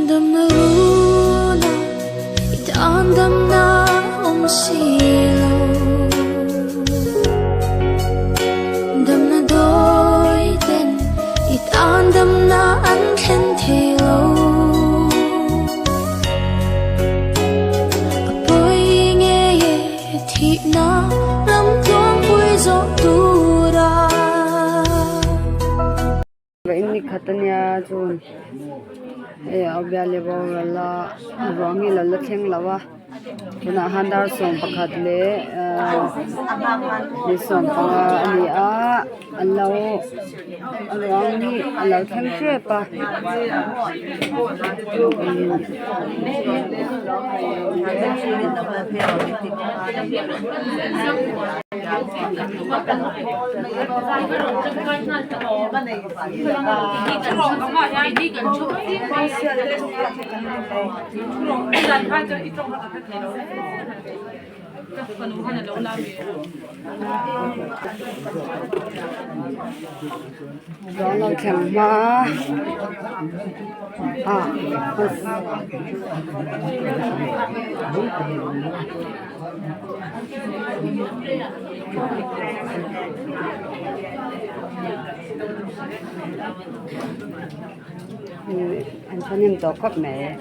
Damna runa i tan damna awm si lo. Damna dawi ten i tan damna an thlen thei lo. A pawi ngei e thihna ram tluangpui zawh tura. In ni khat ania chun hei a bial leh boral a a ruang hi a lo la thleng lo a tunah hian dar 11 leh ahh ni 15 a ni a an lo a ruang hi a lo thleng tep a. Ruang lo thleng hma ah an thahnem tawh khawp mai.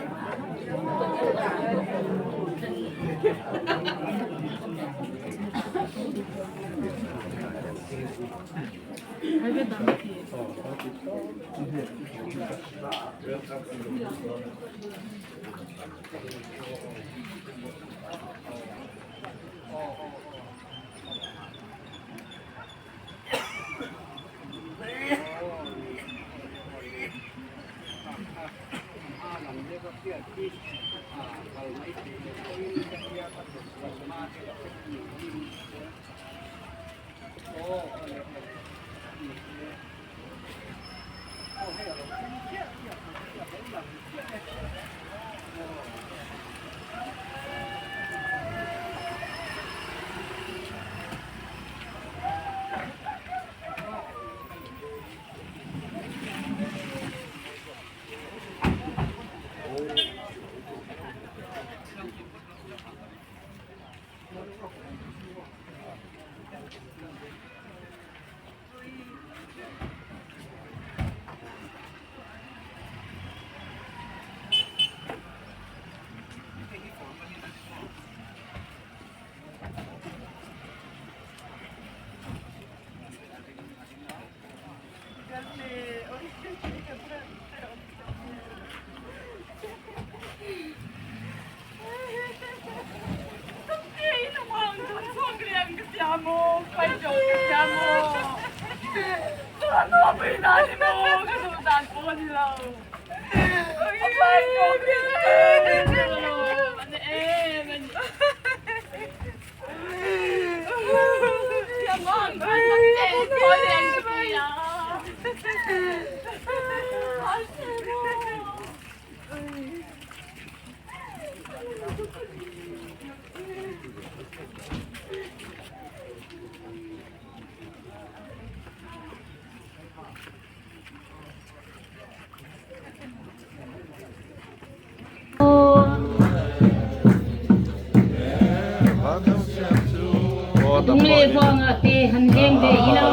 Lungleh vanga te han leng ve ila.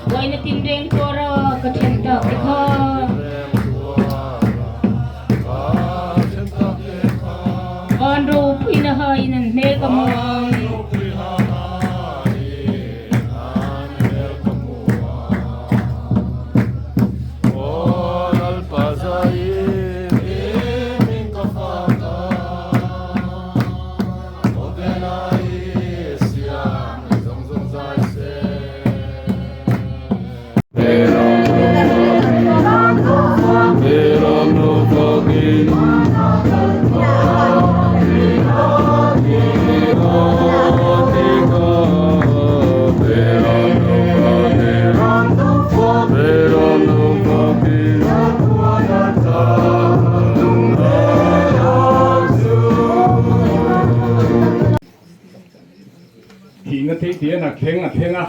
Buaina tinreng tuara ka then tak te kha. Van ropuina hain an hmel ka hmu ang. Thihna thei te a thleng a thleng a.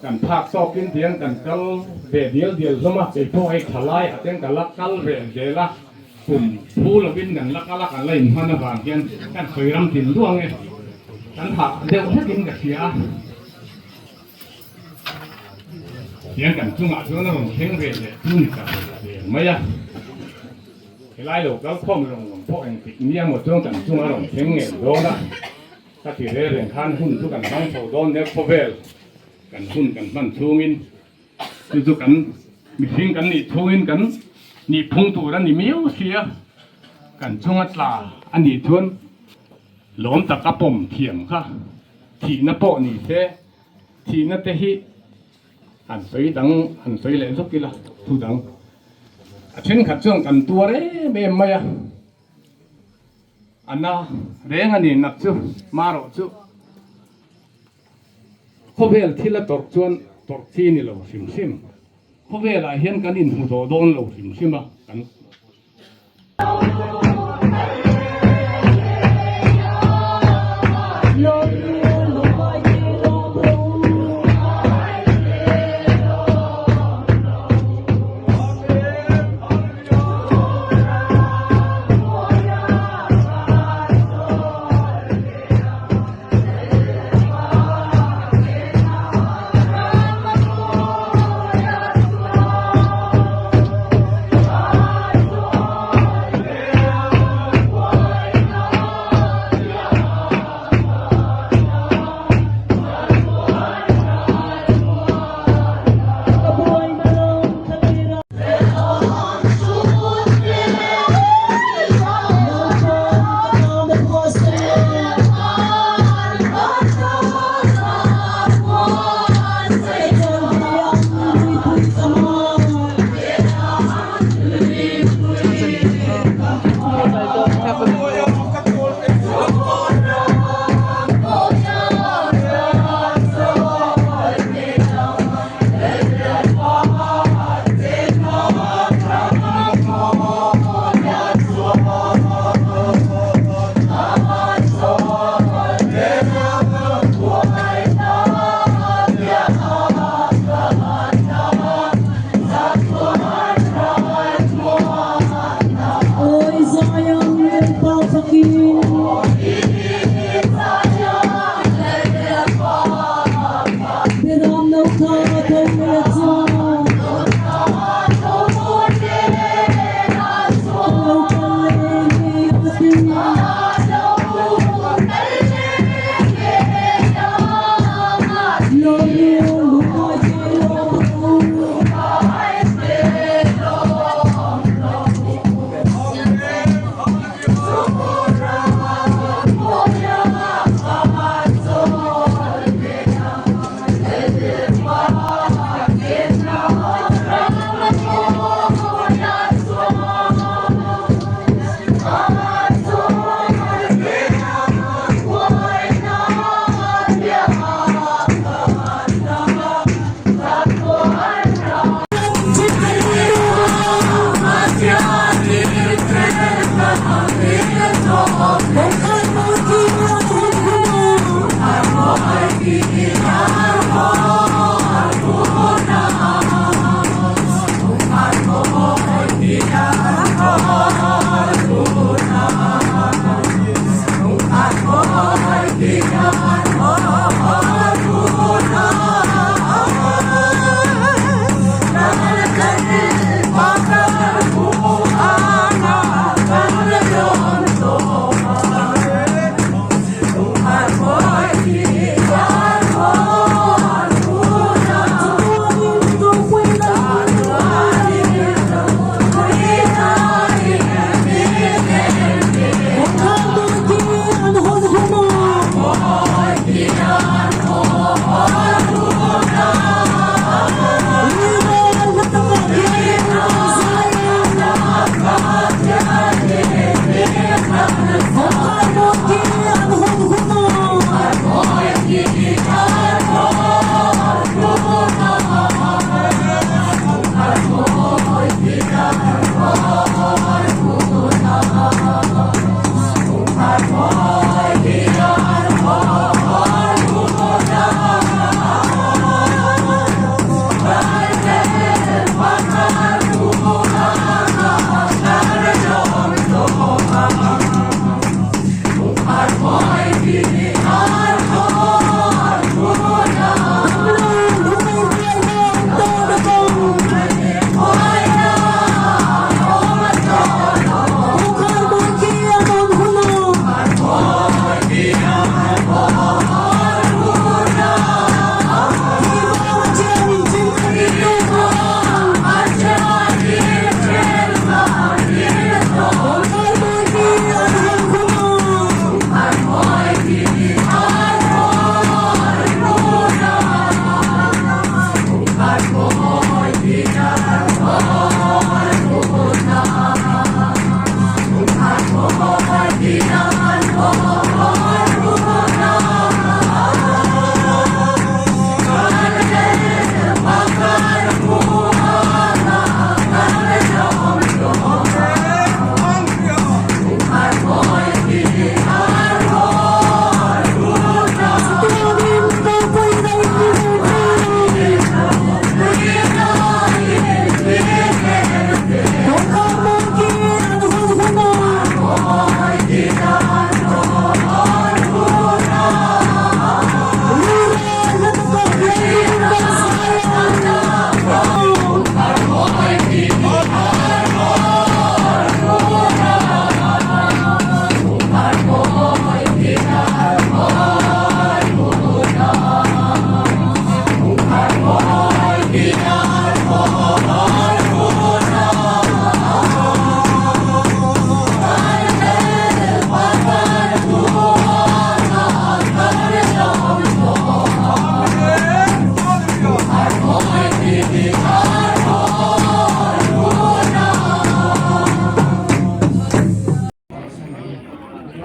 Kan phak tawkin tiang kan kal ve dial dial hlawm a, keipawh hei thalai ah ten ka la kal ve zel a, kum phu lovin kan la kal a, kan la inhman avang hian kan sawi ram tin duang e, kan hah deuh hlekin ka hria a. Tiang kan chungah chuan a rawn thleng ve leh chu ni ta ve mai a, helai lo kal khawm rawng rawng pawh engtik nia maw chuan kan chunga rawn thleng ngei dawn a. Ka ti rel reng khan hun chu kan hmang chho dawn nia khawvel kan hun kan hman chhungin chu chu kan mihring kan nih chhungin kan nih phung tur a ni miau sia kan chunga tla a nih chuan lawm taka pawm thiam kha thihna pawh ni se thihna te hi han sawi dang han sawi leh zawk ila thu dang a thenkhat chuan kan tuar em em mai a. A na reng a ni nak chu marawh chu khawvel thil a tawrh chuan tawrh chi ni lo hrim hrim. Khawvel ah hian kan inhmu tawh dawn lo hrim hrim a kan.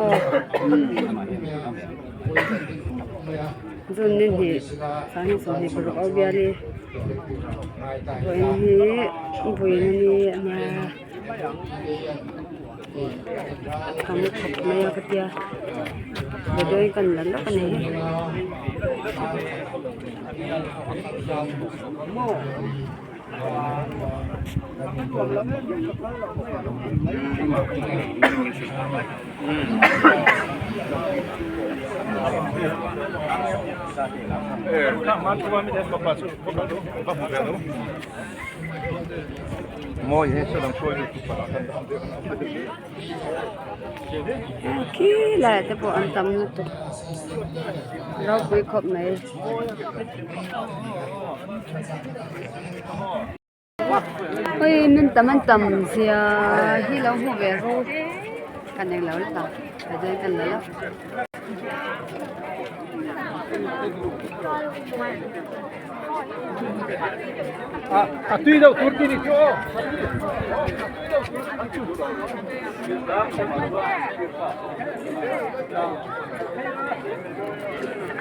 Aw June ni hnih sanghnih sawmhnih paruk a bial i vawiin hi vawiin a ni a nia tam khawp mai a ka tia video hi kan la lawk a ni. Khi laiah te pawh an tam lutuk ropui khawp mai. Hei min tam an tam zia hi lo hmu ve ru kan englo la ta tichuan kan la lo.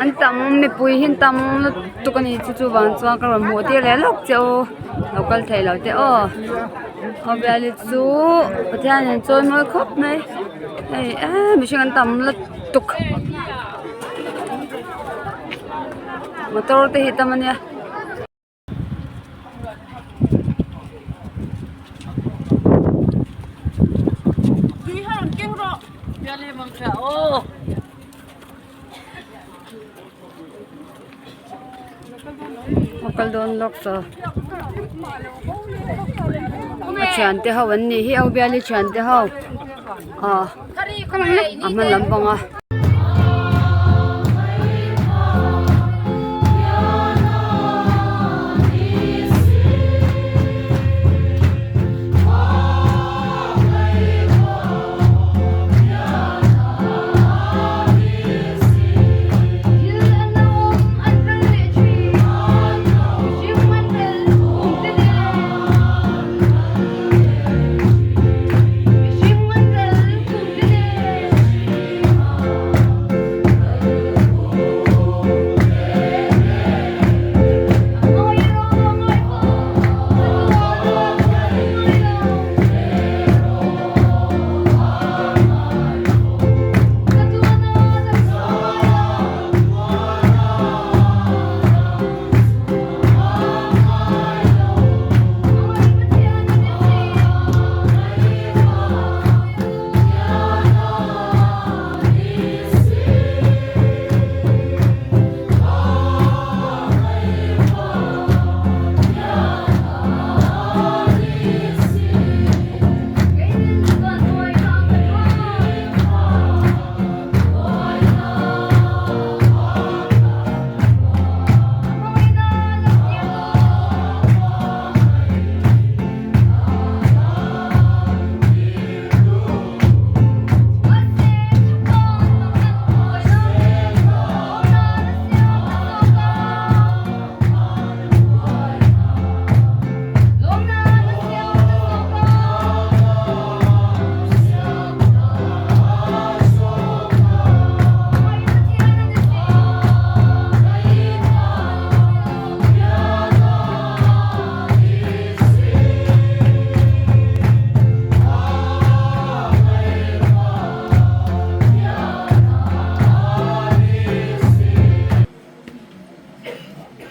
An tam mipui hi an tam lutuk a ni chu chuvang chuan ka rawn hmuh tir leh lawk che u lo kal thei lo te aw khawvel hi chu Pathian in chawi mawi khawp mai hei eee mihring an tam lutuk motor te hi a tam a nia. A kal dawn lawk chaw a thiante ho an nih hi Obiali thiante ho ah a hma lampang a.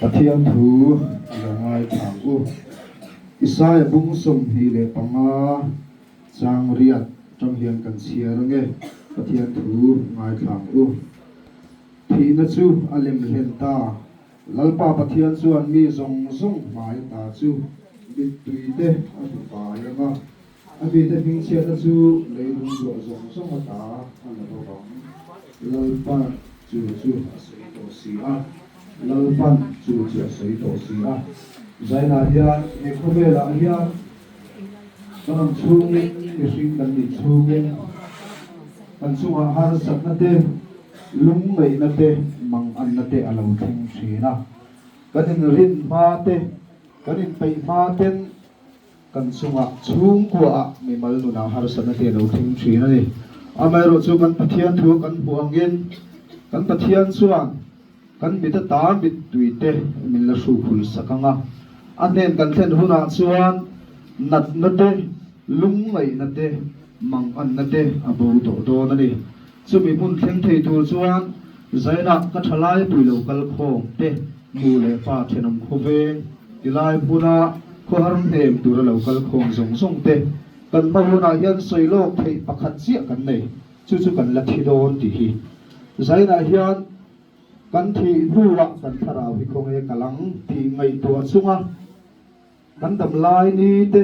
Pathian thu i lo ngaithla ang u. Isaia bung 25 chang riat tang hian kan chhiar ange. Pathian thu ngaithla ang u. Thihna chu a lem hlen ta. Lalpa Pathian chuan mi zawng zawng hmai ata chu mittui te a hmu fai ang a. A mite hmingchhiatna chu leilung duah zawng zawng ata a la bo vang. Lalpan chu chu a sawi tawh si a. Lalpan chu chu a sawi tawh si a. Zainah hian he khawvelah hian kan awm chhungin, mihring kan nih chhungin kan chungah harsatna te, lungngaihna te, manganna te a lo thleng thin a. Kan inrin hma te, kan inpeih hma ten Kan chungah chhungkuaah mimal nunah harsatna te a lo thleng thin a ni. Amaherawhchu kan Pathian thu kan hmuh angin kan Pathian chuan kan mit ata mittui te min la hruk hul sak ang a, a hnen kan thlen hunah chuan natna te, lungngaihna te, manganna te a bo tawh dawn a ni. Chumi hmun thleng thei tur chuan Zainah ka thalai pui lo kal khawm te, nu leh pa thenawm khawveng tilai hmuna khawhar hnem tura lo kal khawm zawng zawng te kan hma hunah hian sawi lawk theih pakhat chiah kan nei, chu chu kan la thi dawn tih hi. Zainah hian kan thih hnuah kan thlarau hi khawnge kal ang tih ngaihtuah chunga Kan dam lai ni te.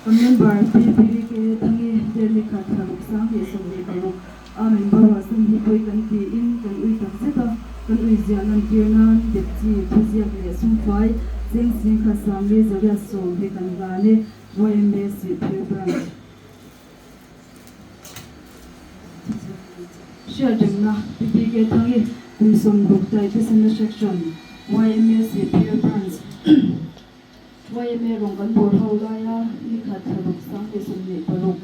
Kan member Pi PK Thangi Delhi khat thlaruk 2026 a member ruahsan hi pawi kan tiin kan ui tak zet a, kan ui ziah lantir nan depchi thuziak leh sumfai cheng singkhat 1110 hi kan hlan e, YMA Sihphir Branch. Hriatrengna, PPK Thangi, kum 60 Taitesena Section, YMA Sihphir Branch, YMA rawng kan bawr ho laia ni khat thlaruk 2026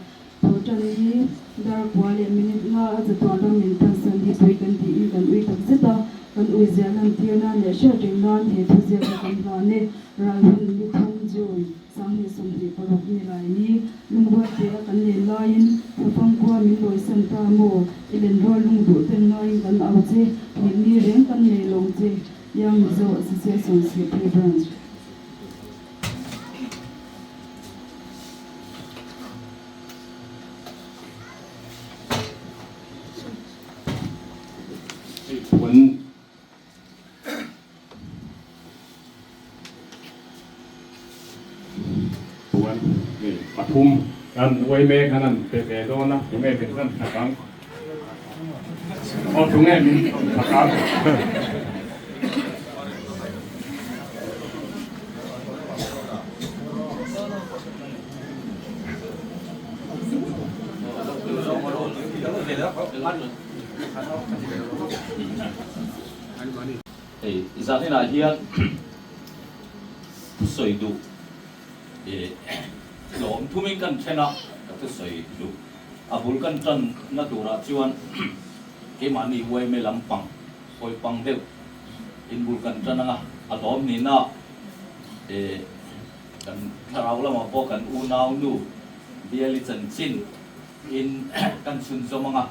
tho tan hi dar kua leh minute nga a chatuan ram min pansan hi pui kan tiin kan ui tak zet a, kan ui zia lantir nan leh hriatreng nan he thuziak hi kan hlan e, ral hun ni thum June. 2026 ni lai ni lungrual te a kan len laiin Thlafang khua min lawisan ta maw? I lenrual lung duh ten ngaiin kan au che, hnih ni reng kan nei lawng che, Young Mizo Association Sihphir Branch. Hei puan. Puan hei pathum kan uai mek han an pe ve dawn a tunge min hlan chak ang aw tunge min chak ang. Hei zaninah hian thusawi duh eh lawm thumin kan then a, ka thusawi duh a bul kan tanna turah chuan keimahni YMA lampang. Hawi pang deuh in bul kan tan anga a lawm nihna eh kan thlarau lamah pawh kan unau nu Biali chanchin in kan chhun zawm anga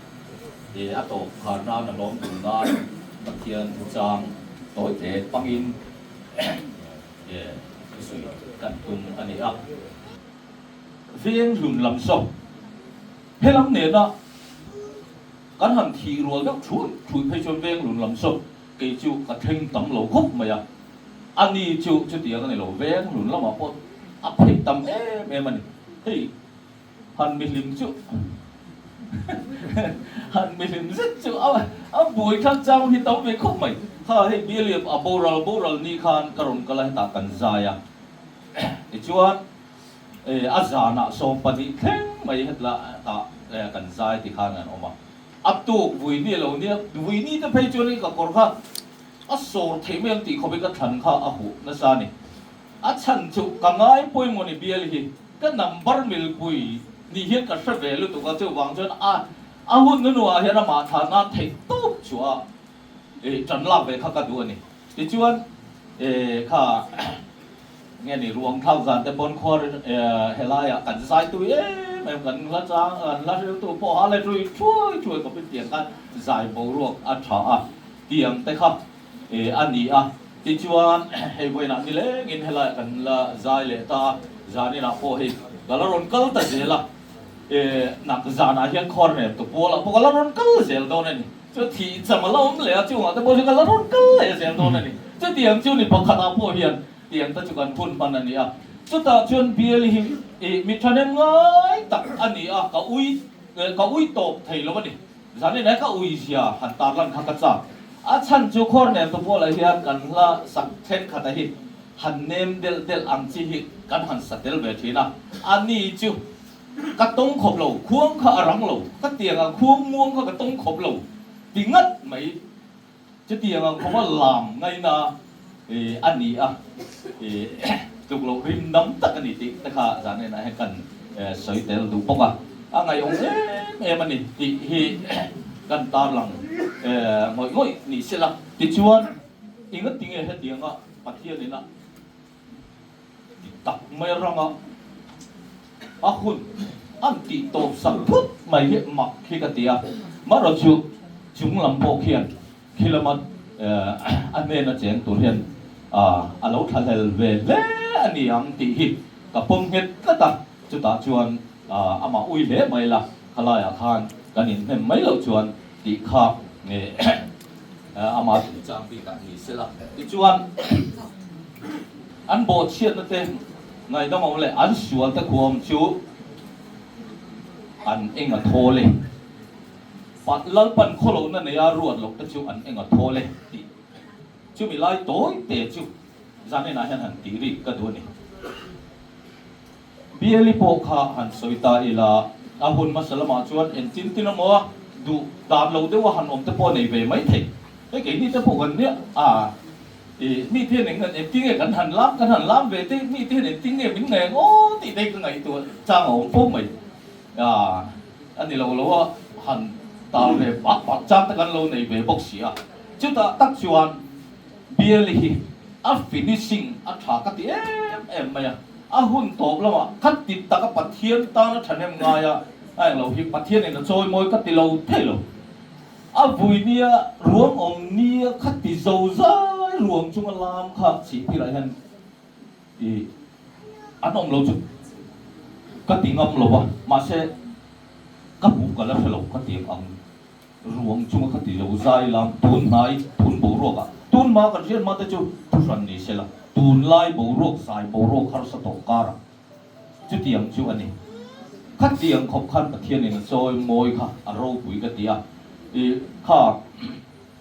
eh a tawp khar nan a lawm tum nan Pathian chang tawi te pangin eh thusawi kan tum a ni a. Veng hlun lam saw helam nena Kan han thih rual deuh thui thui phei chuan veng lun lam saw kei chu ka thleng tam lo khawp mai a, a ni chu chutiang a ni lo, veng lun lamah pawh a phei tam em em a ni. Hei han mihlim chu han mihlim zet chu a buai thlak chang hi tam ve khawp mai. Kha hei Bialiap a boral boral ni khan ka rawn kal a hetah kan zai a, tichuan A zanah 12 thleng mai hetla tah kan zai ti khan an awm a. A tuk vui ni lo nia, vui ni te phei chuan ka kawr kha a sawr theih mai ang tih khawpin ka thlan kha a huh nasa a ni. A chhan chu ka ngai pawimawh ni bial hi ka number milpui ni hian ka hre ve lutuk a, chuvang chuan a a hun hnuah hian amah thlan nan theih tawp chu a tan lak ve kha ka duh a ni. Tichuan kha. Nge ni ruang thlak zan te pawn khuar helaiah kan zai tui em em, kan hla chang, kan hla hriltu pawh ha le tui thuai thuai khawpin tiang khan zai boruak a tha a, tiang te kha a ni a. Tichuan hei vawiinah nilengin helaiah kan la zai leh ta a, zaninah pawh hei ka la rawn kal ta zel a, nak zanah hian khuar nen tu pualah pawh ka la rawn kal zel dawn a ni. Chu thih cham a la awm leh a, chungah te pawh chu ka la rawn kal leh zel dawn a ni. Chutiang chu ni pakhatah pawh hian tiang te chu kan hun hman a ni a. Chutah chuan bial hi ih mi thahnem ngai tak a ni a, ka ui ka ui tawp thei lo a ni. Zanin he ka ui zia han tarlan kha ka chak. A chhan chu khawr nem tu pawlah hian kan hla sak thenkhat a hi han nem delh delh ang chi hi kan han sa tel ve thin a. A ni chu Ka tawng khawp lo, khuang kha a rang lo, ka tiang ang khuang muang kha ka tawng khawp lo ti ngat mai. Chutiang ang khawpa lam ngaina a ni a, tluk loh rim dam tak a ni tih te kha zan enah hian kan sawi tel duh bawk a. A ngaihawm em em a ni tih hi kan tarlang ngawih ngawih ni sela. Tichuan, engatinge hetianga Pathianin a Ti tak mai ranga a hun an tih tawp sak phut mai hi mak hi ka ti a, marawh chu chung lam pawh khian khi lama a hnena cheng tur hian a lo thlahlel ve hle a ni ang tih hi ka pawm nghet tlat a, chutah chuan amah ui hle mai la khalaiah khan kan inhnem mai loh chuan tih kha Amah chungchang bikah ni sela. Tichuan, an bawhchhiatna te ngaihdam awm leh an sual te khuam chu an eng a thawl e. Lalpan khawlohna neia ruat loh te chu an eng a thawl e tih chumi lai tawi te chu zaninah hian han tih rik ka duh a ni. Biali pawh kha han sawi ta ila, a hun hmasa lamah chuan engtin tin emaw a duh dan lo deuha han awm te pawh a nei ve mai thei. Hei keini te pawh kan nia a, ih mi te hian engtin nge kan han lam kan han lam ve te, mi te hian engtin nge min ngaih ang aw tih te hi ka ngaihtuah chang a awm fo mai. A, a ni lo lo a han tal ve bak bak chang te kan lo nei ve bawk si a. Chutah tak chuan Biali hi a finishing a tha ka ti em em mai a, a hun tawp lamah kha ti taka Pathian tan a thahnem ngai a, a englo hi Pathianin a chawimawi ka ti lo thei lo. A vui nia ruang awm nia kha ti zo zai ruang chunga lam kha chhihtirah hian i an awm lo chu ka ti ngam lo a, mahse ka hmuh ka la hre lo ka ti ang. Ruang chunga kha ti lo zai lam tun hnai tun boruak ah tun hma kan hriat hma te chu thu hran ni sela tun lai boruak zai boruak harsa tawh kar ah chutiang chu a ni. Khatiang khawp khan Pathian in a chawi mawi kha a ropui ka ti a i kha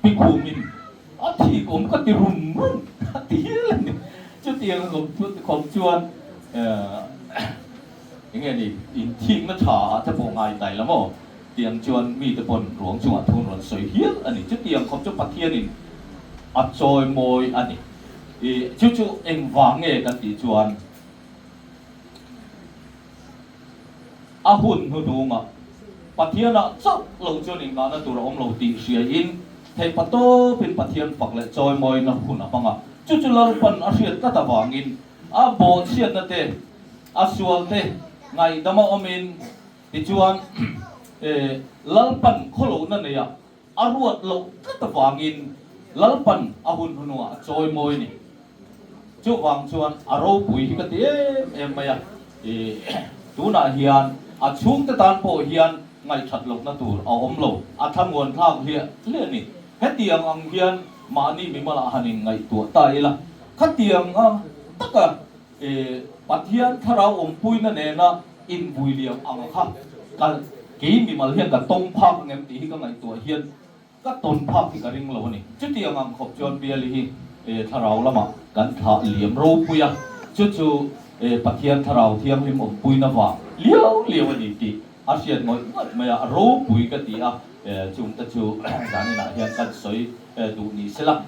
pikhum in a thik awm ka ti rum rum a ti hial a ni. Chutiang khawp chuan enge ni inthikna tha ah te pawh ngai tai la maw? Tiang chuan mite pawn ruang chungah thun rawn sawi hial a ni. Chutiang khawp chu Pathianin a chawimawi a ni. I chu chu engvang nge kan tih chuan a hun hnuhnungah Pathianah chauh lo chuan inngahna tur a awm lo tih hriain. Theihpatawpin Pathian fak leh chawimawina hun a hmang a, chu chu Lalpan a hriat tlat avangin a bawhchhiatna te, a sual te ngaihdama awmin tichuan Lalpan khawlohna neia a ruat loh tlat avangin Lalpan a hun hunungah a chawimawi a ni. Chuvang chuan a ropui hi ka ti em em mai a, tunah hian a chhungte tan pawh hian ngaihthat lohna tur a awm lo, a thlamuan thlak hliah hliah a ni. Hetiang ang hian mahni mimalah han inngaihtuah ta ila, khatiang ang taka Pathian thlarau awmpuina nena invui liam ang kha ka kei mimal hian ka tawng phak ngem tih hi ka ngaihtuah hian Ka tawn phak hi ka ring lo a ni. Chutiang ang khawp chuan Biali hi thlarau lamah kan thlah liam ropui a, chu chu Pathian thlarau thianghlim awmpuina vang liau liau a ni tih a hriat ngawih ngawih mai a, a ropui ka ti a, chungte chu zaninah hian kan sawi duh ni sela.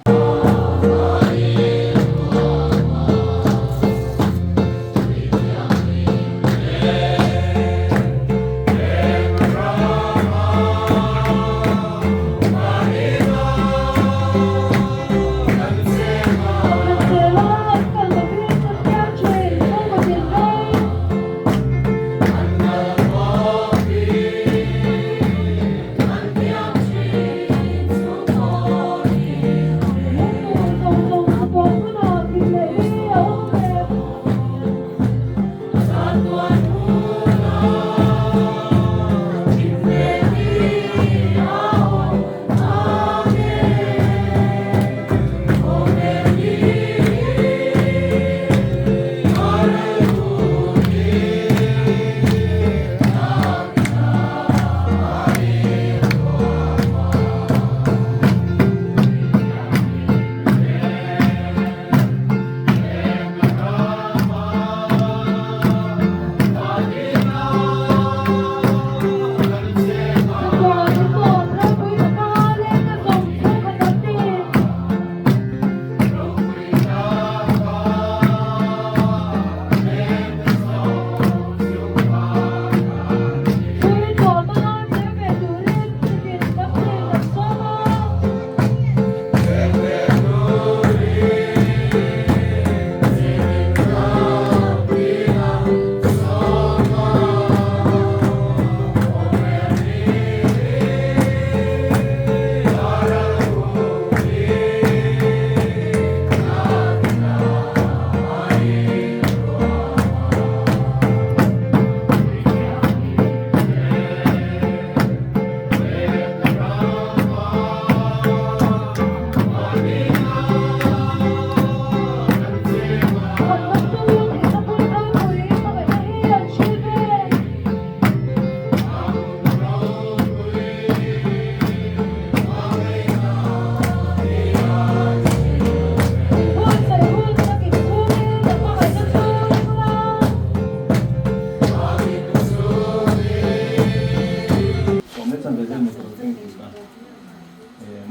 Sawmne chan ve zel motor thleng tih a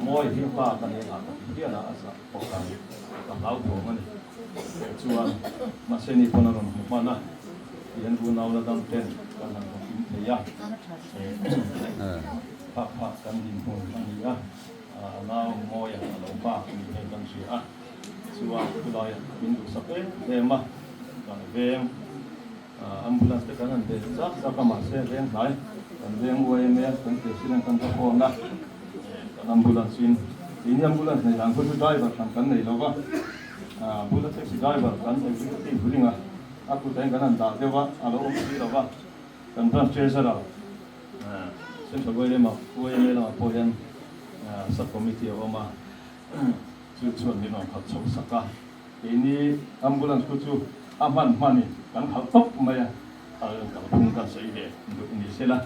mawi hi pa ka nei ngah ka ti hial a, a zah pawh ka ka hlauthawng a ni. Chuan mahse ni pawn a rawn hmu hman a, tihian unau la dam ten kan han hmu kim thei a, phak phak kan dinhmun a ni a, a nau mawia a lo bak ni hian kan hria a, chuan khulaiah min duhsak em em a, kan veng. Ambulance te kan han be chak chak a mahse veng hnai kan veng YMA kan president kan va phone a kan ambulance in keini ambulance nei dan khaw chu driver hran kan nei lova bula taxi driver kan executive ring a a kutah hian kan han dah deuh a a lo awm si lova kan branch treasurer Central YMA YMA lamah pawh hian sub committee a awm a chu chuan min rawn khalh chhoh sak a. Keini ambulance khu chu a hman hman in kan khalh tawp mai a, kal kalphung kan sawi ve duh ni sela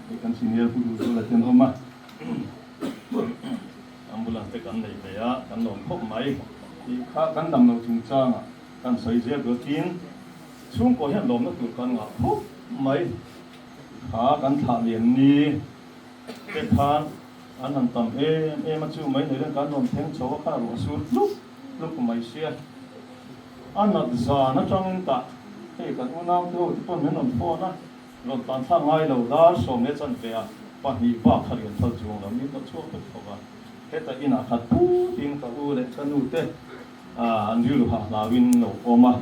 hei kan senior pu duh chu la ten awm a, ambulance te kan nei ve a kan lawm khawp mai tih kha kan dam lo chungchang ah kan sawi zel tur tin chhungkaw hian lawmna tur kan ngah khawp mai kha kan thlah lian ni te khan an han tam em em a chu mai nei hian kan rawn thleng chho a kha ruah sur tluk Tluk mai sia. A nat zan atangin tah hei kan unau te ho te pawn min rawn phone a, rawn tan thlak ngai lo dar 12:15 bak kha rian thal chuang lo min hnawh chhuak vek tho va. Heta inah khat put in ka u leh ka nu te an rilru hah hlauin lo awm a.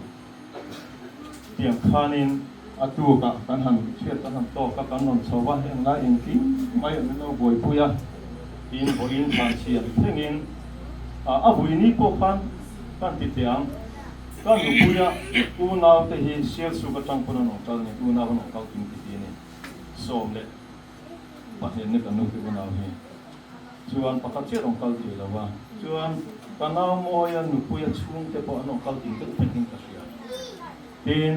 Tiang khanin a tukah kan han chhiat kan han tawk a, kan rawn chho a, heng lai engkim mai an lo buaipui a, tin vawiin thlan chhiat thlengin a vui ni pawh khan kan ti teh ang. Ka nupuia unau te hi Sialsuk atang pawn an awm kal ni, unau an awm kal kim ti ti a ni. 12 ni ka nu te unau hi chuan pakhat chiah an awm kal thei lo a, chuan ka nau Mawia nupuia chhungte pawh an awm kal kim deuh vek in ka hria. Tin,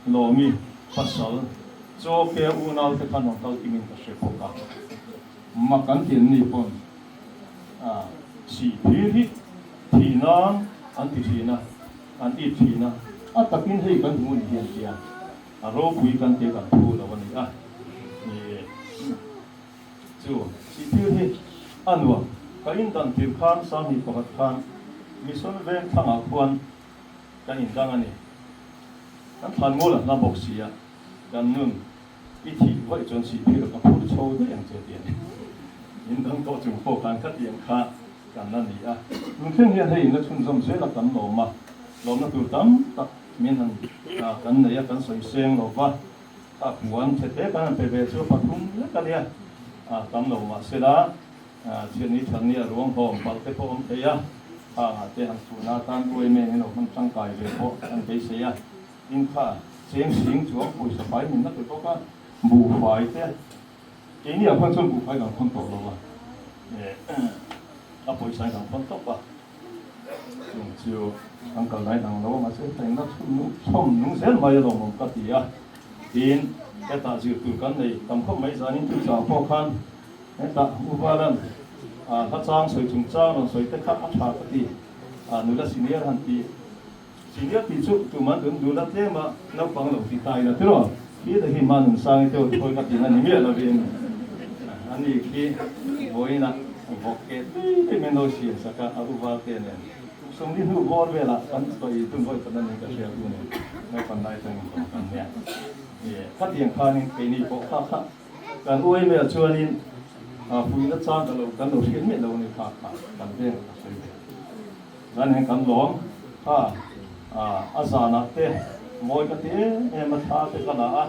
Lawmi pasal Chawke unau te kha an awm kal kim in ka hre bawk a, mak an ti an ni pawn a sihphir hi Thih nan an ti thin a, an it thin a, a takin hei kan hmu ni hian tia a ropui kan tia kan phu lo a ni a, ni chu sihphir hi a nuam. Ka indan tir khan 21 khan Mission veng thlangah khuan kan indang a ni. Kan thlan mual a hla bawk si a, kan nun I thih vaih chuan sihphir ka phur chho daih ang che ti a ni. Indang tawh chung pawh khan khatiang kha kan la ni a, tun thleng hian hei inla chhunzawm zel a kan lawm a, lawmna tur tam tak min han kan nei a, kan sawi seng lo va, kha puan chhe te kan han pe ve chu pathum lek a nia, tam lo mahsela chhiatni thatni a ruang hlawm palh te pawh awm thei a, khangah te han chhun a tan uai men in lo hman tangkai ve pawh kan beisei a, tin kha cheng sing chuang pawisa fai min la pe bawk a, buhfai te. Keini ah khuan chuan buhfai kan khawn tawh lo a, a pawisa in kan khawn tawp a, chung chu kan kal nai dang lo a, mahse heta in la chhawm nung zel mai a lawmawm ka ti a, tin hetah zir tur kan nei tam khawp mai zanin chu chah pawh khan hetah U Valan hla chang sawi chung chang rawn sawi te kha a tha ka ti, nula senior han ti. Senior tih chu tuman dun dun a tlem a, naupang lo ti ta ila tiraw? Khi te hi Manun Sangi te thawi ka tih na ni miah lovin a ni khi vawiinah vawk ke tui tui mai lo siam sak a, a u val te nen kum 40 hnu bawr velah kan sawi dun vawi khat a ni ka hria tu nen naupang lai atangin tawng kan nia. Khatiang khanin keini pawh kha kha kan uai mai ah chuanin fuihna chang ka lo kan lo hriat miah lo a ni kha kha kan veng ka sawi ve. Zan hian kan lawm kha a zanah te mawi ka ti em em a thla te ka la a,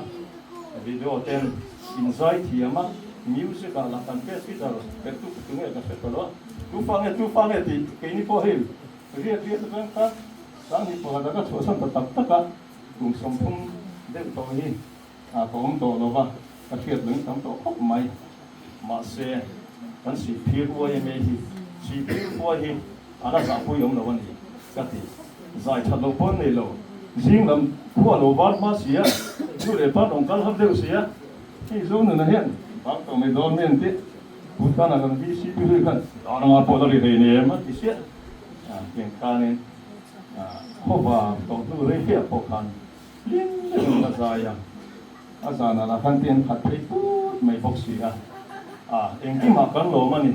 video ten in zai thiam a, music ah lah kan best guitar perh tu tu nge ka hre ta lo a, tu fa nge tu fa nge tih keini pawh hei riat riat atang kha 21 ah ka chhuahsan ta tak tak a, kum 30 deuh tawh hi ka awm tawh lo va, ka hriat lung tam tawh khawp mai. Mahse, kan sihphir uai em hi, sihphir uai hi a la zahpui awm lo a ni ka ti. Zai that loh pawh an nei lo. Zing lam khua lo var hma si a, nu leh pa rawn kal har deuh si a, hei zo nuna hian bang tawh mai dawn nen tih Bhutan-a kan VCP hlui khan Daranga pawh la ri hlei nei em a ti siah. Tiang khanin khawvar tawh hnu rei hliah pawh khan hlim deuhin ka zai a. A zanah lah khan te an khat phei put mai bawk si a, a engkimah kan lawm a ni.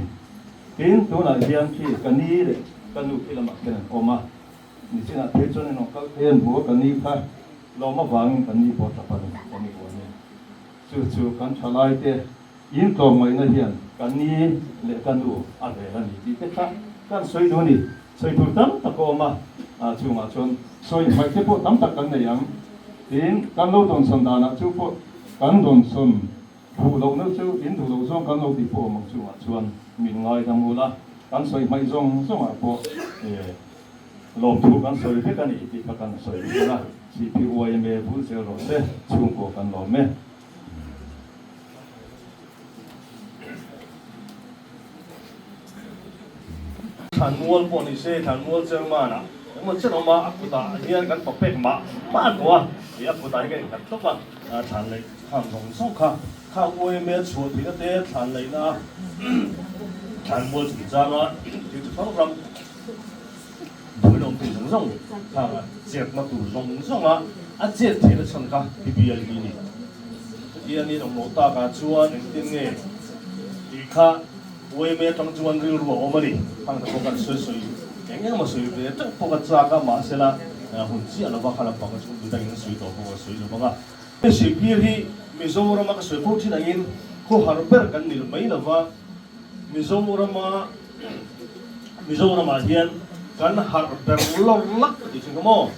Tin, tunah hian khi ka ni leh ka nu khi lamah khian an awm a, nichinah phei chuan an rawn kal phei an hmu a, ka ni kha lawm avangin ka ni pawh tap a ni, ka ni pawh a ni. Chu chu kan thalaite in tlawmngaihna hian ka ni leh ka nu a rel a ni tih te kha kan sawi duh a ni. Sawi tur tam tak a awm a, chungah chuan sawi hmaih te pawh tam tak kan nei ang. Tin, kan lo dawnsawn danah chu pawh kan dawnsawn duh lohna chu in duh loh zawng kan lo tih pawh awm ang chungah chuan min ngaidam ul a, kan sawi hmaih zawng zawngah pawh lawmthu kan sawi vek a ni tih kha kan sawi ul a, CPYMA bul zel rawh se, chhungkaw kan lawm e. Thlanmual pawh ni se, Thlanmual chairman ah engmaw chen awm a, a kutah hian kan papek mah mah tawh a, ih a kutah hi kan inkhat tawp a, thlan leh kham zawng zawng kha kha uaime chhuah theihna te thlan leihna Thlanmual chungchanga thil chi hrang hrang buaina awm thei zawng zawng khang a chetna tur zawng zawng a a chet theihna chhan kha BBL hi a ni. Chutiang in awm loh takah chuan engtin nge tih kha Uaime atang chuan rilru a awm a ni. Khang te pawh kan sawi sawi eng eng emaw sawi ve teuh pawh ka chak a, mahsela hun chiah lova kha lampang chu midangin an sawi tawh pawh ka sawi lo vang a. Hei Sihphir hi Mizorama ka sawi fo thin angin khawhar ber kan ni mai lova, Mizorama. Mizoramah hian kan harh ber lawr lak a tih thin kha maw?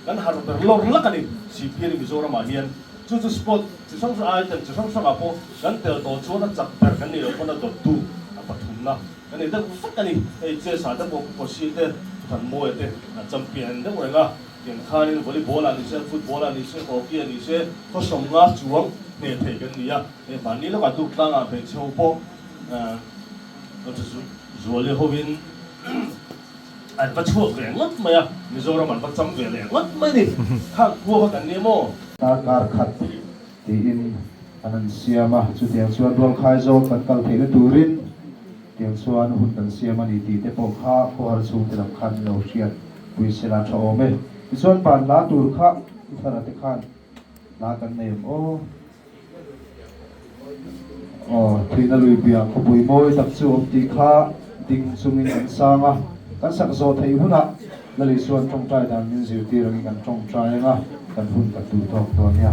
Kan harh ber lawr lak a ni Sihphir hi Mizoramah hian. Chu chu sport chi hrang hrang item chi hrang hrangah pawh kan tel tawh chuan a chak ber kan nih loh pawn a dawttu a pathumna kan ni deuh vek a ni. Hei chess ah te pawh Kawsi te Thuthanmawia te an champion deuh reng a. Tiang khanin volleyball ah ni se, football ah ni se, hockey ah ni se khaw sawmnga chuang hneh thei kan ni a. Hei mahni lawkah Duktlang ah hmeichhe ho pawh Zuali hovin an va chhuak ve ngawt mai a, Mizoram an va cham ve leh ngawt mai ni. Khang khua kha kan ni maw? Darkar khat tiin an han siam a, chutiang chuan rualkhai zawk kan kal theihna turin tiang chuan hun kan siam a ni tih te pawh kha khawhar chhungte lam khan lo hriat pui sela tha awm e. Tichuan ban la tur kha i thara te khan la kan nei ang aw. Aw, thihna lui piah khawpui mawi tak chu awm tih kha ding chungin kan sang a, kan sak zawh theih hunah Lali chuan tawngtai dan min zirtir angin kan tawngtai ang a, kan hun kan duh tawk dawn nia.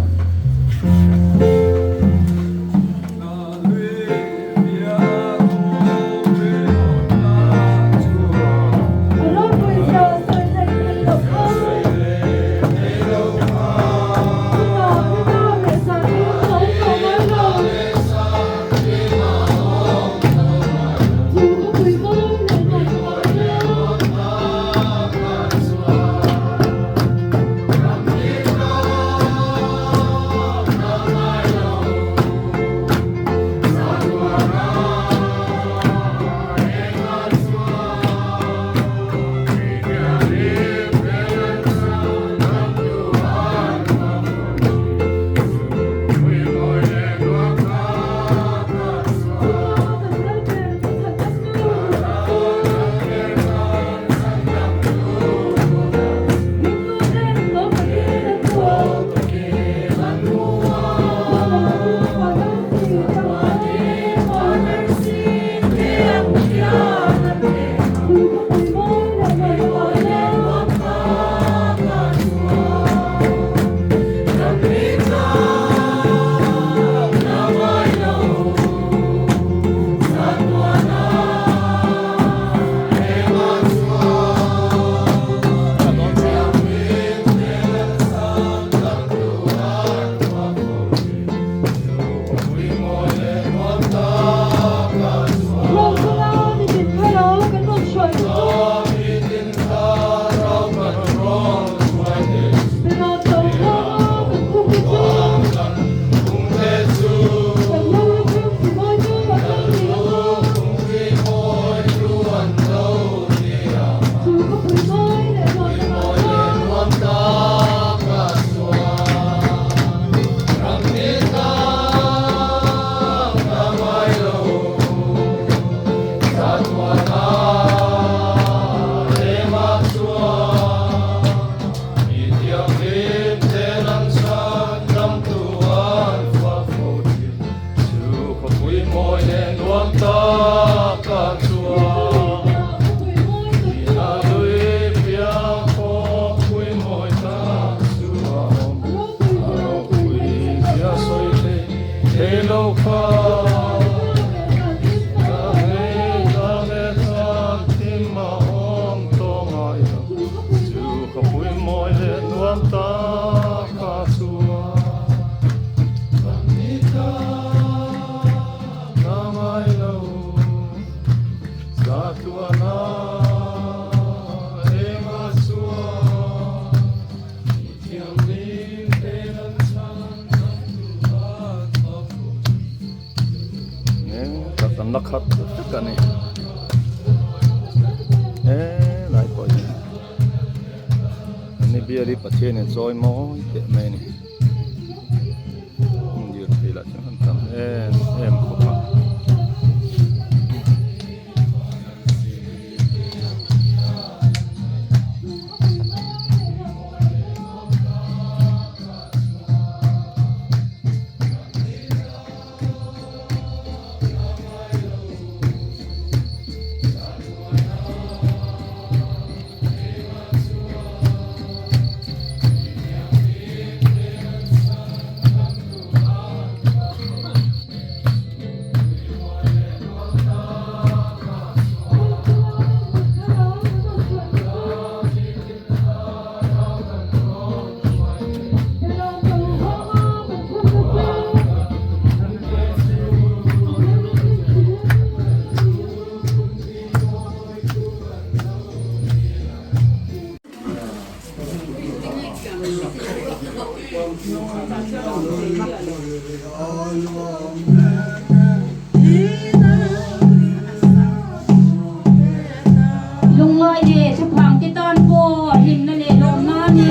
Lungngai leh thlaphang te tan pawh hlimna leh lawmna a ni.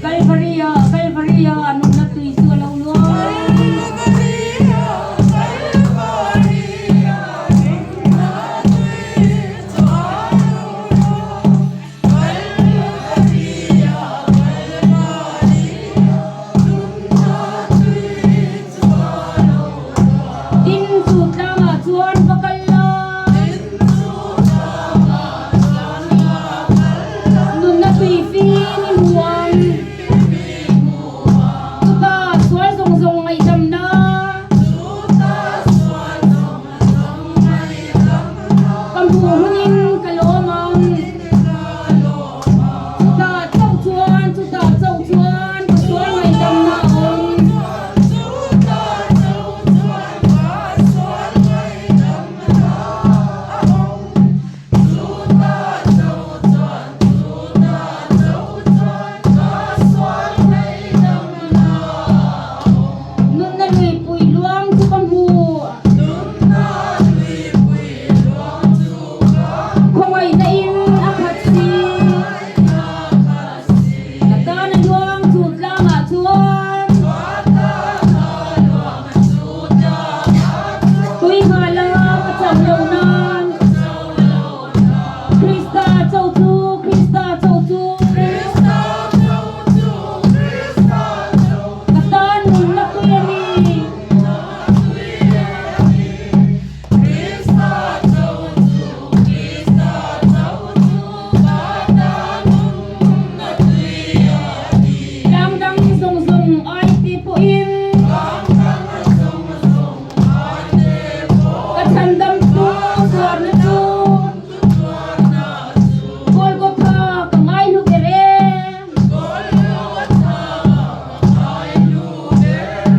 Kalvaria, Kalvaria, nunna tui chu a lo luang. Tin chu tlangah chuan va kal la. Nunna tui fim i hmu ang. Chuta sual zawng zawng ngaihdamna. Ka hmuh hunin ka lawm ang. Chutah chauh chuan, chutah chauh chuan ka sual ngaihdamna a awm. Nunna luipui luang chu ka hmu. Khawngaihna in a khat si. Ka tan a luang chu tlangah chuan. Tui nghal a ka chauh lo nan. Krista cho chu, Krista cho chu. Ka tan nunna pui a ni. Tlang dang zawng zawng ai te pawhin. Ka chhandamtu tuarna chu. Golgotha ka ngai hlu ber e.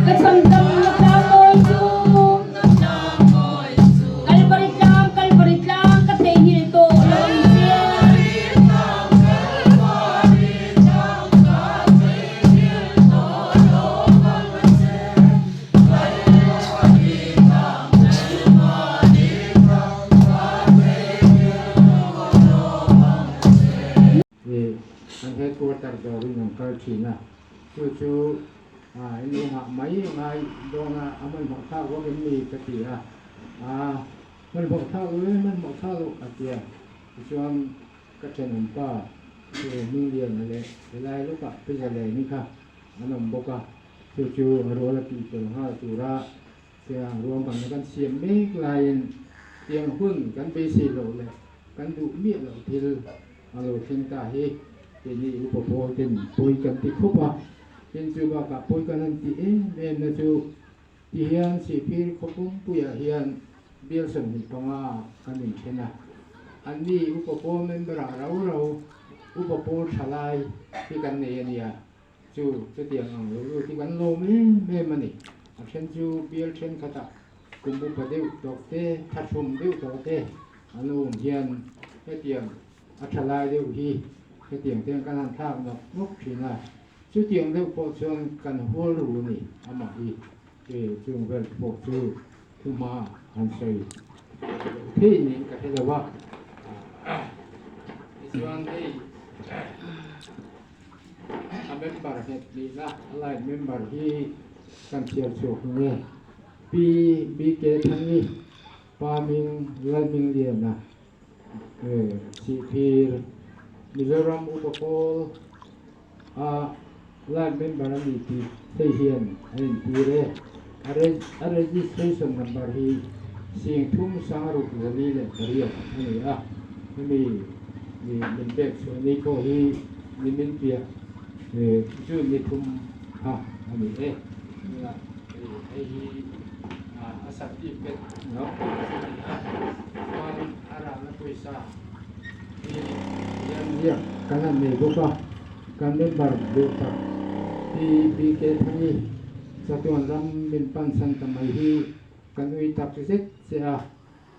Ka chhandamna tlang mawi chu. Kalvari tlang, Kalvari tlang ka theihnghilh tawh lo ang che. I an headquarter dawrin an kal thin a, chu chu in lo nghah mai ngai dawn a, a hmanhmawh thlak vak em ni ka ti a, a hmanhmawh thlak lo e, hmanhmawh thlak loh a ti a, tichuan ka thenawm pa chu Hmingliana leh helai lawkah Pizza Leni kha an awm bawk a, chu chu a rual a tih fel nghal tura Tiang ruahmanna kan siam mek laiin tiang hun kan beisei loh leh kan duh miah loh thil a lo thleng ta hi keini upa pawl ten pawi kan ti khawp a. Tin chu bakah pawi kan han ti em em na chu ti hian Sihphir khaw pumpuiah hian bial 25 kan inthen a. Anni upa pawl member ah rau rau upa pawl thalai hi kan nei a nia. Chu chutiang ang lo lut hi kan lawm em em a ni. A then chu bial thenkhatah kum upa deuh tawh te, thahrum deuh tawh te an lo awm hian hetiang a tha lai deuh hi hetiang te kan han thlak nawk nawk thin a. Chutiang deuh pawh chuan kan hual ru a ni amah hi. Che chung vel pawh chu thuhma han sawi loh thei niin ka hre lo a. Tichuan hei. A member nghet nihna a line member hi kan chhiar chhuak nge? Pi BK Thangi, Pa Ming Lalhmingliana, Sihphir, Mizoram Upa Pawl a line member a ni tih hei hian a intir e. A registration number hi 3648 a ni a, hemi min pek chhuah ni pawh hi nimin piah June ni thum kha a ni e. Tunah hei hi a certificate ngau a ni a, chuan a ralna pawisa hi hian ziak kan han nei bawk a, kan member duh tak Pi BK Thangi chatuan ram min pansan ta mai hi kan ui tak zet che a,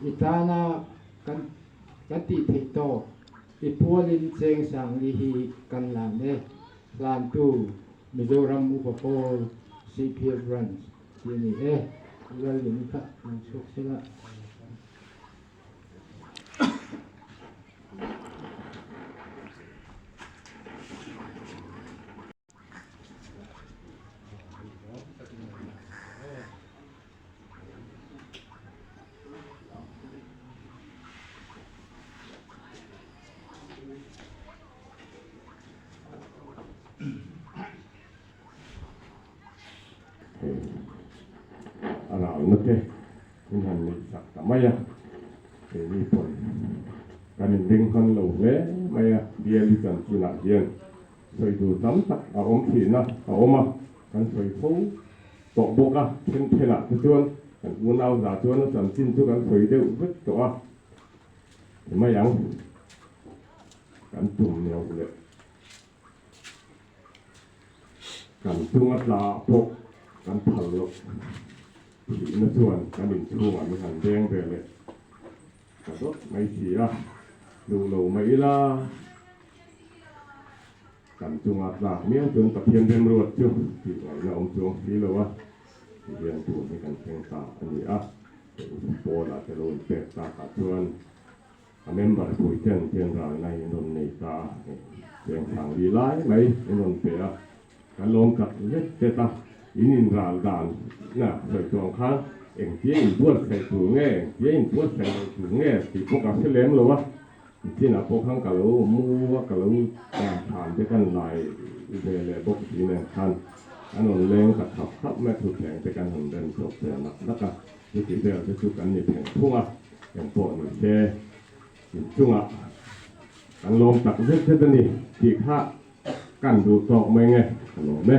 i tana. Kan kan tih theih tawk i pualin cheng sangli hi kan lan e. Hlantu Mizoram Upa Pawl Sihphir Branch tih a ni e. Lalin kha an chhuak sela. A ralna te in han neih sak ta mai a, keini pawn kan inring hman lo hle mai a, biali chanchinah hian Sawi tur tam tak a awm thin a, a awm a, kan sawi fo tawh bawk a, then thenah te chuan kan unau za chuan a chanchin chu kan sawi deuh vek tawh a, ti mai ang, kan tum loh leh kan chunga tla pawh kan phal loh thihna chuan kan inchhungah min han deng ve leh ta dawt mai si a, duh lo mai ila. Kan chunga tlak miau chuan Pathian remruat chu tih ngaihna awm chuang si lo a, ti hian tun hi kan thleng ta a ni a. Paula te lo inpek takah chuan a member puiten ten ralna in rawn nei ta a, cheng sangli lai mai in rawn pe a, kan lawm tak zet zet a, in inral dan na sawi tuang khan engtia inbuatsaih tur nge, engtia inbuatsaih loh tur nge tih pawh ka hre lem lo a. Chinah pawh khan ka lo mu a, ka lo thlan te kan lai ve leh bawk si nen khan an rawn leng ta khap khap mai a, thutthleng te kan han rem chawp ve nak nak a, chuti vel te chu kan ni pheng phung a, engpawh ni se inchungah kan lawm tak zet zet a ni tih kha kan duh tawk mai nge ka lawm e.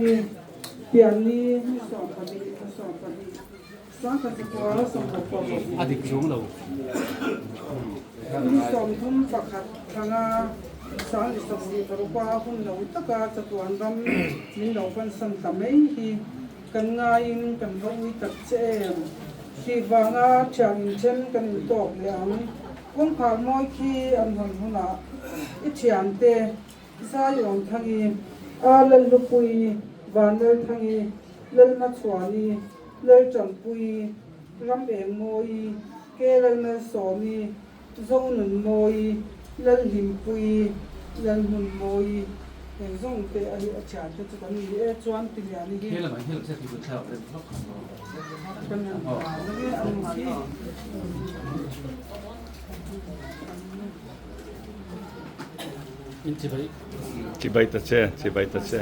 Thangi, Pianni ni 12 thla 12, 1962 A dik chung lo. Ni 31 thlanga 2026 a hun lo taka chatuan ram min lo bansan ta mai hi kan ngaiin kan va ui tak che em? Hri vanga thian inthen kan intawk leh ang. Kawngkhar mawi khi an hawn hunah i thiante Zaiawmthangi, A Lalhlupuii, Vanlalthangi, Lalmachhuani, Laltanpuii, Ramengmawii, Ke Lalmalsawmi, Zonunmawii, Lalhlimpuii, Lalhmunmawii, eng zawng te a hi a thiante chu kan ni e chuan Tiliani hi kan han ta nge a nu khi. Chibai ta che, chibai ta che.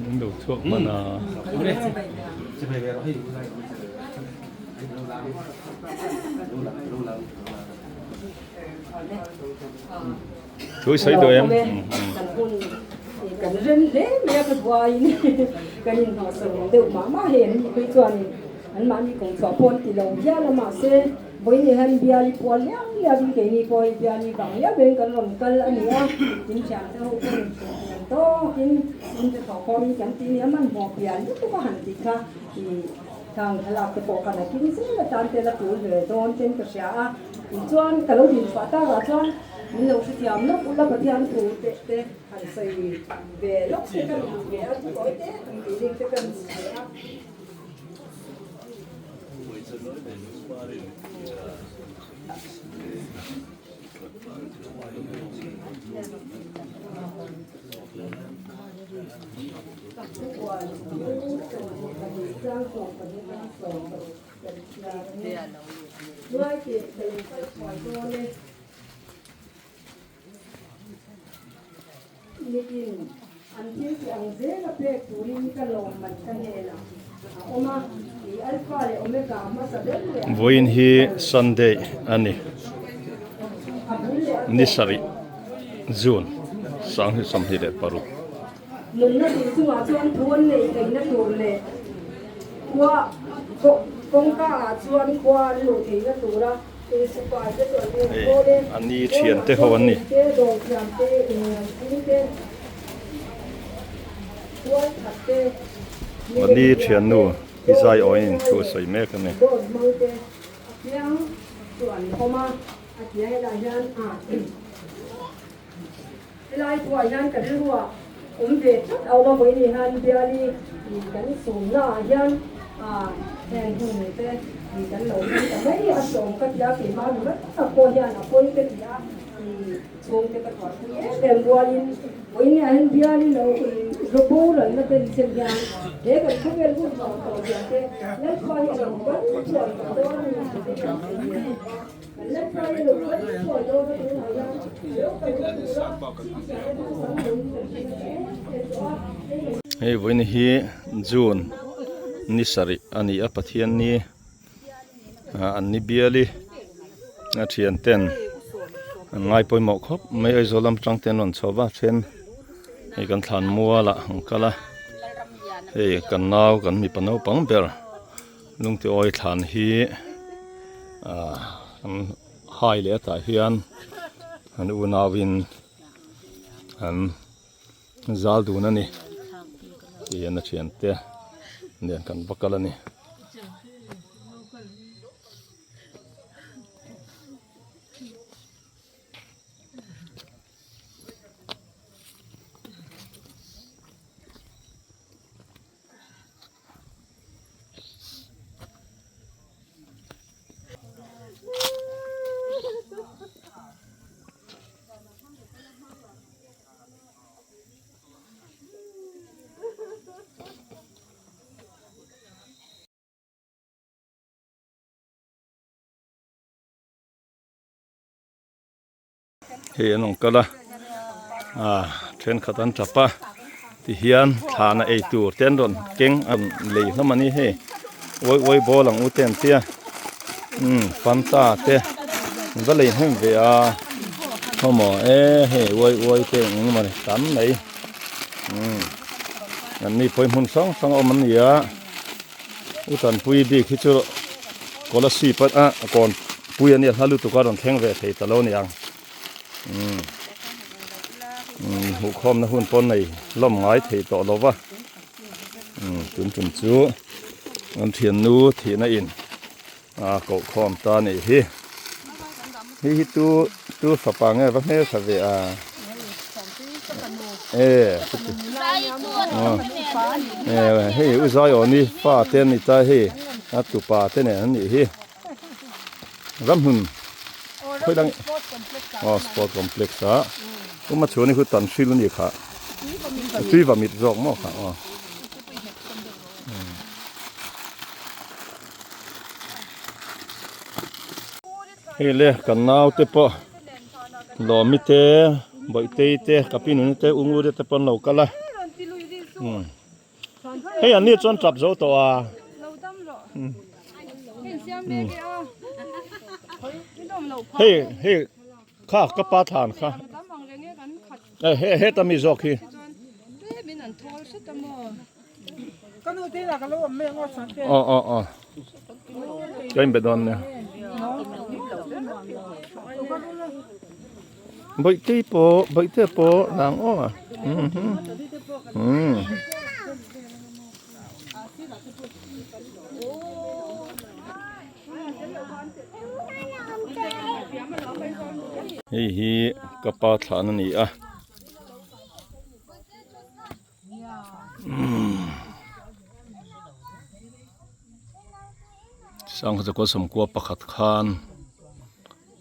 An lo chhuak hman a. Thu i sawi duh em? Kan rem hle mai a ka buaiin kan inhnawhsawm deuh mah mah hei an nih phei chuanin anmahni kawngchhuah pawh an ti lo hial a mahse Vawiin hian biali pual liau liauin keini pawh hei biali vang liau in kan rawn kal a ni a, in thiante ho pawh in chhun thiam tawkin in te thawh khawmin kan ti nia hmanhmawh pian lutuk a han tih kha i thang thlalak te pawh khan a king zel atan te la tul ve dawn ten ka hria a, tichuan ka lo din chhuah takah chuan min lo hrethiam lawk ula Pathian thu te te han sawi ve lawk te ka duh ve a, thukawi te han tih ring te ka duh ve a. Nitin an thil tih ang zela pek turin ka lawmman ka hnenah a awm a, i Alpha leh Omega hmasa ber leh a Vawiin hi Sunday a ni. Ni sarih June 2026. Nunna tih chungah chuan thu an neih theihna tur leh khua kawngka ah chuan khua an luh theihna tura Hei a ni thian te ho an ni. A ni thiannu i zai awiin thu a sawi mek a ni. Helai thuah hian ka rilruah awm ve tlat a awm a, vawiin hian biali kan sumna ah hian heng hun te kan lo hmang ta mai a sawm ka tia keimah mi rat tak pawh hian a pawi ka ti a, chhungte ka thuahpui em em rualin vawiin ah hian biali lo boral na ten chen hian he kan khawvel hun tawh tawh zia te Lalpa hi a lo ban thuai tawh dawn a ni tih te kan hre ve a. Hei vawiin hi June ni sarih a ni a Pathian ni an ni biali a thian ten an ngai pawimawh khawp mai Aizawl lam tang te an rawn chho va then hei kan thlan mual ah an kal a hei kan nau kan mipa naupang ber. Lungtiawi thlan hi ah an hai leh atah hian an unauin an zal dun a ni tihian a thiante nen kan va kal a ni. Hei an awm kal a Ah thenkhat an tap a tihian thlana ei tur te an rawn keng an lei hlawm a ni hei uai uai bawl ang u te an tia umm fanta te an va lei hnem ve a khawmaw e hei uai uai te eng emaw ni tam mai umm an ni pawhin hmun hrang hrang a awm an ni a u tanpui bik hi chu kolasib a kawnpui a nia hla lutuk a rawn thleng ve thei ta lo a ni ang. Umm umm hmuhkhawmna hun pawh nei lawm ngai thei tawh lo va umm tun tum chu an thiannu thihna in a koh khawm ta a nih hi hei hi tu tu fapa nge va hmeltha ve a e hei u zai aw ni fa te an ni ta hei a tupa te nen an nih hi. Ramhmun khawi lang aw sport complex a uma chuan hi khu tan hril a ni kha tui va mit zawk maw kha aw hei le kan nau te pawh lawmi te bawihte te ka pi nuni te u nguri te pawh an lo kal a Hei an ni chuan tap zo tawh a. Hei hei kha ka pa thlan kha. He he ta mi zawk hi. Aw aw aw. Ka inbe dawn nia. Bawihte pawh bawihte pawh lang aw a umm hei hi ka pa thlan a ni a umm sangha chakua sawmkua pakhat khan.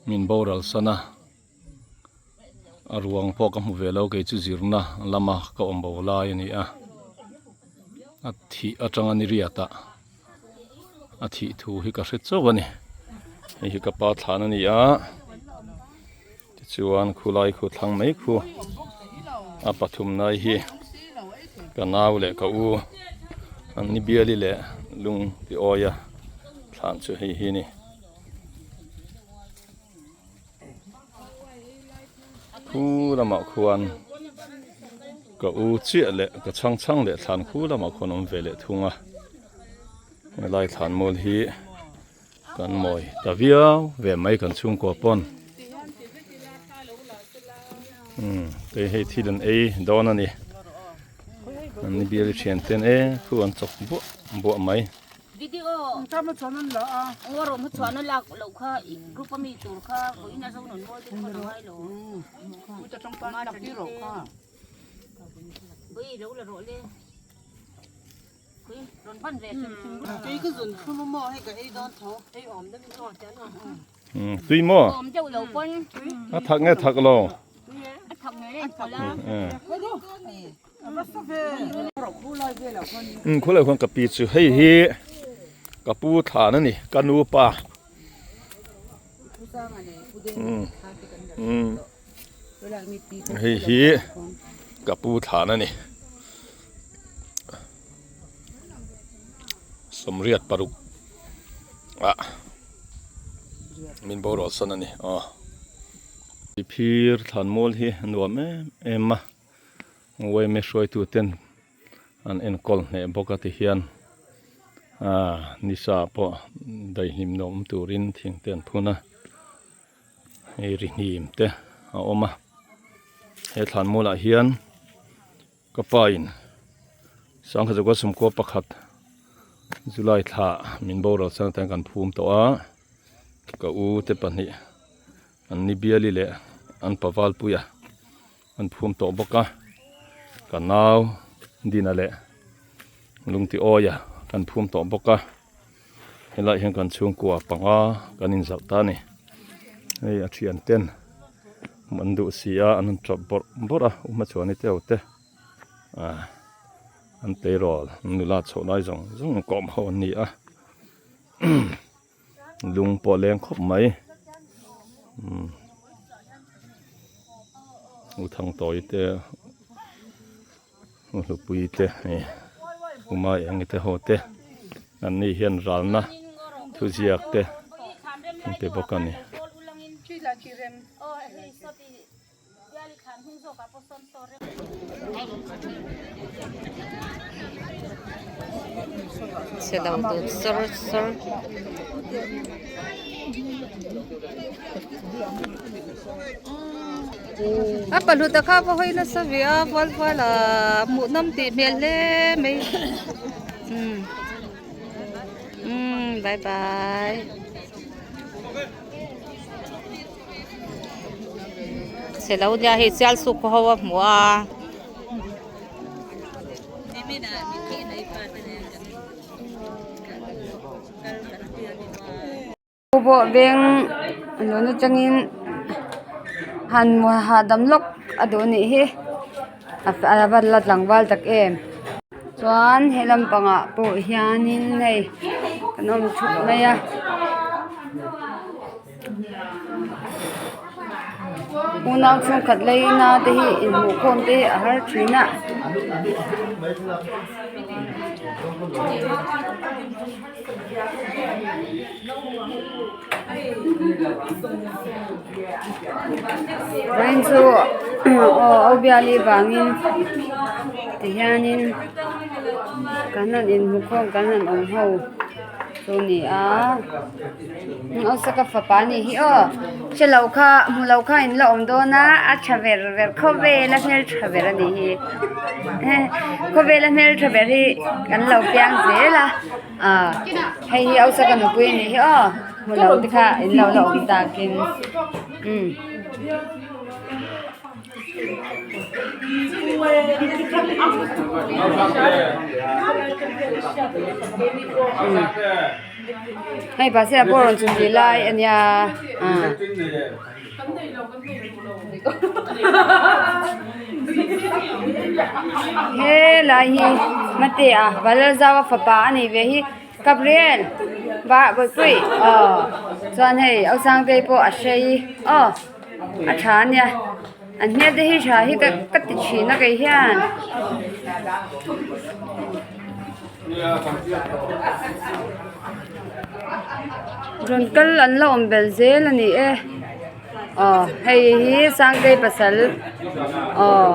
Min boral san a, a ruang pawh ka hmu ve lo kei chu zirna lama ka awm bo lai a ni a, a thih atanga ni riat ah a thih thu hi ka hre chauh a ni, hei hi ka pa thlan a ni a, tichuan khulai khu thlang mai khu a pathum nai hi ka nau leh ka u an ni biali leh lung ti awi a thlan chu hei hi a ni. Khu lamah khuan ka u chiah leh ka chhang chhang leh thlan khu lamah khuan awm ve leh thung a helai thlan mual hi kan mawi ta viau ve mai kan chhungkua pawn umm kei hei thil an ei dawn a ni an ni bial thian ten e khu an chawk buah buah mai. Video Ngawrawm hi chhuahna lak loh kha i group a mi tur kha vawiin a zo nawn mawi te kha lo ngai lo. Vawi lo la rawh le. Khui rawn pan ve hrim hrim. Tui maw? A thak nge thak lo? A thak nge le pawlh a. Umm khulai khuan ka pi chu hei hi ka pu thlan a ni ka nu pa umm umm hei hi ka pu thlan a ni sawmriat paruk ah min boruak sawn a ni aw phir thlan mual hi a nuam em em a. Uaime hruaitu ten an enkawl hneh bawk a ti hian aaa nisa pawh daihlim nuam awm turin thing te an phun a hei ri hnim te a awm a he thlan mualah hian ka pa in sangha zakua sawmkua pakhat July thla min boral san atan kan phum tawh a ka u te pahnih an ni biali leh an pavalpuia. An phum tawh bawk a, ka nau Dina leh Lungti Awia kan phum tawh bawk a, helaiah hian kan chhungkua panga kan inzalh ta a ni. Hei a thian ten an duh si a, an rawn tawp bawrh bawrh a, u hmachhuani te ho te ah an tleirawl an nula chhoh lai zawng zawng kawm ho an ni a. Lung pawh a leng khawp mai. Umm. U Thangtawi te U Hlupui te hei U Maiengi te ho te an ni hian ralna thuziak te an pe bawk a ni. Chhe lo dut sawr sawr. A pahlut a kha va hawi nasa ve a vual vual a hmuh nawm tih hmel hle mai umm umm bye bye. Chhe lo nia hei sial suk ho a hmu a. Pawh veng lun atangin han hahdam lawk a duh anih hi a va la tlangval tak em chuan he lampangah pawh hianin hei kan awm thup mai a. Unau chhungkhat leina te hi inhmuh khawm te hi a har thin a. Vawiin chu aw au biali vangin tihianin kan han inhmu khawm kan han awm ho. Chu ni a Osaka fapa a nih hi aw hre lo kha hmu lo kha in la awm dawn a a tha ver ver khawvel a hmel tha ber a nih hi khawvel a hmel tha ber hi kan lo piang zel a ah hei hi Osaka nupui a nih hi aw hmu lo te kha in lo la awm takin umm. Hei pastor pawh rawn chhun tih lai a nia ah. Helai hi Matea Valalzau fapa a nih ve hi Gabriel va Bawihpui aw chuan hei Ausangtei pawh a hrei aw. A tha a nia an hmel te hi tha hi ka ka ti thin a kei hian. Rawn kal an la awm belh zel a ni e aw hei hi Sangtei pasal aw.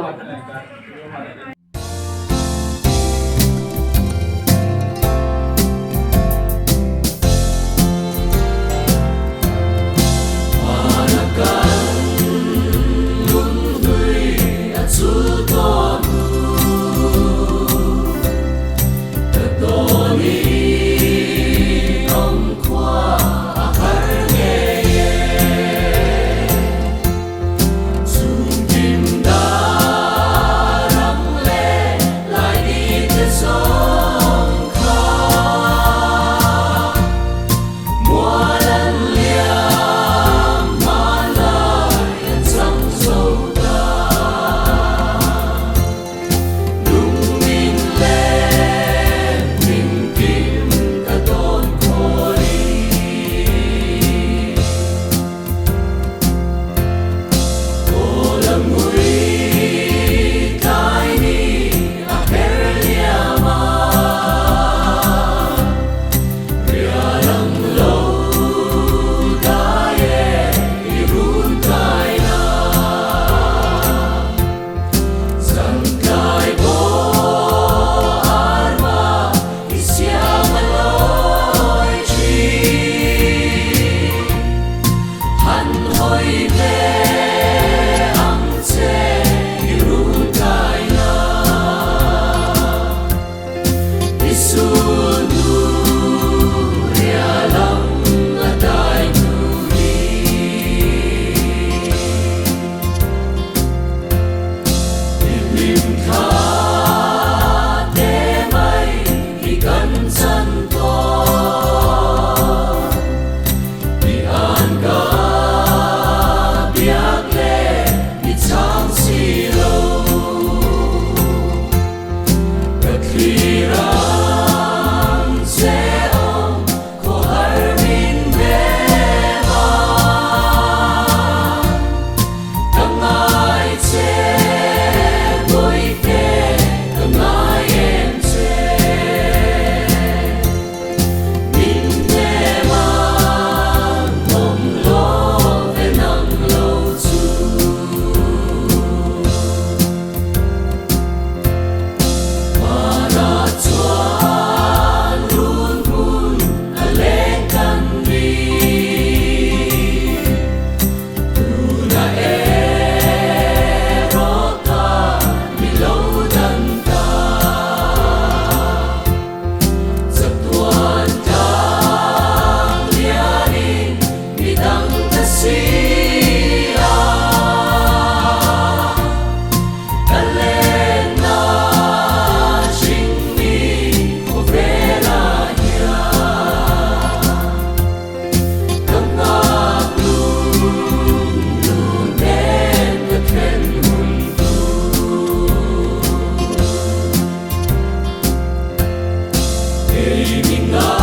Kei min